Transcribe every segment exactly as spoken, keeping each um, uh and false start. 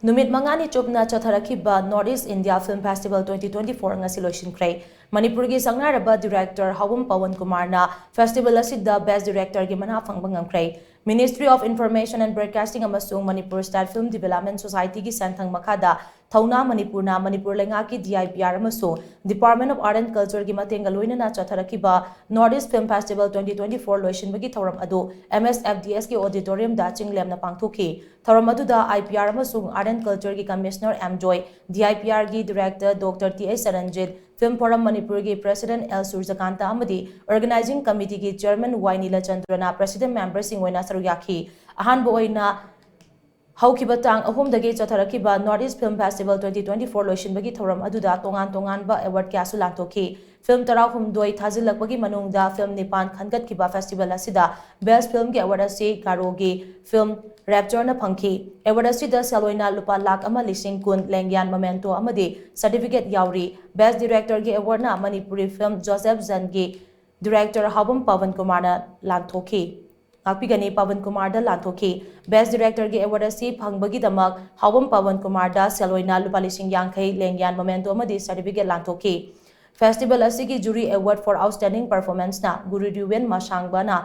ꯅꯨꯃꯤꯠ ꯃꯉꯥꯅꯤ ꯆꯨꯞꯅ ꯆꯠꯊꯔꯛꯈꯤꯕ North East India Film Festival twenty twenty-four ꯉꯁꯤ ꯂꯣꯏꯁꯤꯟꯈ꯭ꯔꯦ꯫ ꯃꯅꯤꯄꯨꯔꯒꯤ ꯁꯛꯅꯥꯏꯔꯕ director ꯍꯥꯎꯕꯝ ꯄꯋꯟ ꯀꯨꯃꯥꯔꯅ festival ꯑꯁꯤꯗ best directorꯒꯤ ꯃꯅꯥ ꯐꯪꯕ ꯉꯝꯈ꯭ꯔꯦ꯫ Ministry of Information and Broadcasting ꯑꯃꯁꯨꯡ Manipur State Film Development Societyꯒꯤ ꯁꯦꯟꯊꯪ ꯃꯈꯥꯗ ꯊꯧꯅꯥ ꯃꯅꯤꯄꯨꯔꯅ ꯃꯅꯤꯄꯨꯔ ꯂꯩꯉꯥꯛꯀꯤ D I P R ꯑꯃꯁꯨꯡ Department of Art and Cultureꯒꯤ ꯃꯇꯦꯡꯒ ꯂꯣꯏꯅꯅ ꯆꯠꯊꯔꯛꯈꯤꯕ North East Film Festival twenty twenty-four ꯂꯣꯏꯁꯤꯟꯕꯒꯤ ꯊꯧꯔꯝ ꯑꯗꯨ M S F D Sꯒꯤ auditoriumꯗ ꯆꯤꯡꯂꯦꯝꯅ ꯄꯥꯡꯊꯣꯛꯈꯤ꯫ ꯊꯧꯔꯝ ꯑꯗꯨꯗ I P R ꯑꯃꯁꯨꯡ Art and Cultureꯒꯤ Commissioner M Joy, D I P Rꯒꯤ director Doctor T H Saranjit, Film Forum ꯃꯅꯤꯄꯨꯔꯒꯤ president L ꯁꯨꯔꯖꯀꯥꯟꯇ ꯑꯃꯗꯤ organizing committeeꯒꯤ chairman Y ꯅꯤꯂꯆꯟꯗ꯭ꯔꯅ president memberꯁꯤꯡ ꯑꯣꯏꯅ ꯁꯔꯨꯛ ꯌꯥꯈꯤ꯫ ꯑꯍꯥꯟꯕ ꯑꯣꯏꯅ ꯍꯧꯈꯤꯕ ꯇꯥꯡ ꯑꯍꯨꯝꯗꯒꯤ ꯆꯠꯊꯔꯛꯈꯤꯕ North East Film Festival twenty twenty-four ꯂꯣꯏꯁꯤꯟꯕꯒꯤ ꯊꯧꯔꯝ ꯑꯗꯨꯗ ꯇꯣꯉꯥꯟ ꯇꯣꯉꯥꯟꯕ award ꯀꯌꯥꯁꯨ ꯂꯥꯟꯊꯣꯛꯈꯤ꯫ Film ꯇꯔꯥꯍꯨꯝꯗꯣꯏ ꯊꯥꯖꯤꯜꯂꯛꯄꯒꯤ ꯃꯅꯨꯡꯗ film ꯅꯤꯄꯥꯟ ꯈꯟꯒꯠꯈꯤꯕ festival ꯑꯁꯤꯗ best filmꯒꯤ award ꯑꯁꯤ ꯒꯥꯔꯣꯒꯤ film Raptureꯅ ꯐꯪꯈꯤ꯫ Award ꯑꯁꯤꯗ ꯁꯦꯜ ꯑꯣꯏꯅ ꯂꯨꯄꯥ ꯂꯥꯈ ꯑꯃ ꯂꯤꯁꯤꯡ ꯀꯨꯟ, ꯂꯦꯡꯌꯥꯟ memento ꯑꯃꯗꯤ certificate ꯌꯥꯎꯔꯤ꯫ Best directorꯒꯤ awardꯅ Manipuri film Joseph Zanꯒꯤ director ꯍꯥꯎꯕꯝ Pawan ꯀꯨꯃꯥꯔꯅ ꯂꯥꯟꯊꯣꯛꯈꯤ꯫ ꯉꯥꯛꯄꯤꯒꯅꯤ, ꯄꯋꯟ ꯀꯨꯃꯥꯔꯗ ꯂꯥꯟꯊꯣꯛꯈꯤ꯫ Best directorꯒꯤ award ꯑꯁꯤ ꯐꯪꯕꯒꯤꯗꯃꯛ ꯍꯥꯎꯕꯝ ꯄꯋꯟ ꯀꯨꯃꯥꯔꯗ ꯁꯦꯜ ꯑꯣꯏꯅ ꯂꯨꯄꯥ ꯂꯤꯁꯤꯡ ꯌꯥꯡꯈꯩ, ꯂꯦꯡꯌꯥꯟ memento ꯑꯃꯗꯤ certificate ꯂꯥꯟꯊꯣꯛꯈꯤ꯫ Festival ꯑꯁꯤꯒꯤ jury award for outstanding performanceꯅ Guru ꯔꯤꯋꯦꯟ ꯃꯁꯥꯡꯕꯅ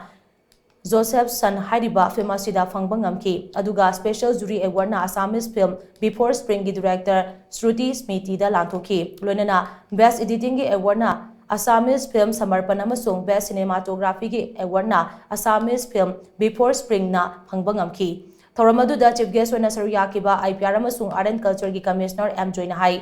Joseph Son ꯍꯥꯏꯔꯤꯕ film ꯑꯁꯤꯗ ꯐꯪꯕ ꯉꯝꯈꯤ꯫ ꯑꯗꯨꯒ special jury awardꯅ Assamese film Before Springꯒꯤ director Shruti Smitiꯗ ꯂꯥꯟꯊꯣꯛꯈꯤ꯫ ꯂꯣꯏꯅꯅ best editingꯒꯤ awardꯅ Assamese film Samarpan ꯑꯃꯁꯨꯡ best cinematographyꯒꯤ awardꯅ Assamese film Before Springꯅ ꯐꯪꯕ ꯉꯝꯈꯤ꯫ ꯊꯧꯔꯝ ꯑꯗꯨꯗ chief guest ꯑꯣꯏꯅ ꯁꯔꯨꯛ ꯌꯥꯈꯤꯕ I P R ꯑꯃꯁꯨꯡ Art and Cultureꯒꯤ commissioner M Joyꯅ high,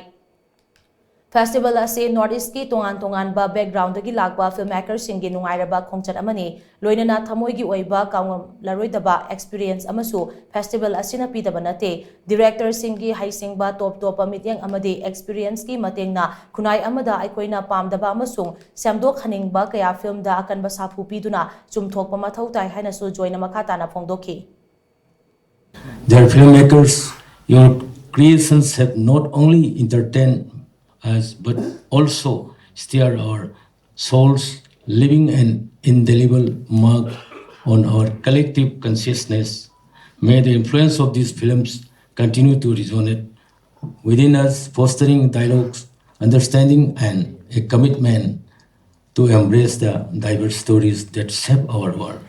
festival ꯑꯁꯤ North Eastꯀꯤ ꯇꯣꯉꯥꯟ ꯇꯣꯉꯥꯟꯕ backgroundꯗꯒꯤ ꯂꯥꯛꯄ filmmakerꯁꯤꯡꯒꯤ ꯅꯨꯡꯉꯥꯏꯔꯕ ꯈꯣꯡꯆꯠ ꯑꯃꯅꯤ꯫ ꯂꯣꯏꯅꯅ ꯊꯃꯣꯏꯒꯤ ꯑꯣꯏꯕ ꯀꯥꯎꯉꯝꯂꯔꯣꯏꯗꯕ experience ꯑꯃꯁꯨ festival ꯑꯁꯤꯅ ꯄꯤꯗꯕ ꯅꯠꯇꯦ꯫ Directorꯁꯤꯡꯒꯤ ꯍꯩꯁꯤꯡꯕ, ꯇꯣꯞ ꯇꯣꯞꯄ ꯃꯤꯠꯌꯦꯡ ꯑꯃꯗꯤ experienceꯀꯤ ꯃꯇꯦꯡꯅ ꯈꯨꯟꯅꯥꯏ ꯑꯃꯗ ꯑꯩꯈꯣꯏꯅ ꯄꯥꯝꯗꯕ ꯑꯃꯁꯨꯡ ꯁꯦꯝꯗꯣꯛꯍꯟꯅꯤꯡꯕ ꯀꯌꯥ filmꯗ ꯑꯀꯟꯕ ꯁꯥꯐꯨ ꯄꯤꯗꯨꯅ ꯆꯨꯝꯊꯣꯛꯄ ꯃꯊꯧ ꯇꯥꯏ ꯍꯥꯏꯅꯁꯨ ꯖꯣꯏꯅ ꯃꯈꯥ ꯇꯥꯅ ꯐꯣꯡꯗꯣꯛꯈꯤ꯫ Dear filmmakers, your creations have not only entertained us but also stirred our souls, leaving an indelible mark on our collective consciousness. May the influence of these films continue to resonate within us, fostering dialogues, understanding, and a commitment to embrace the diverse stories that shape our world.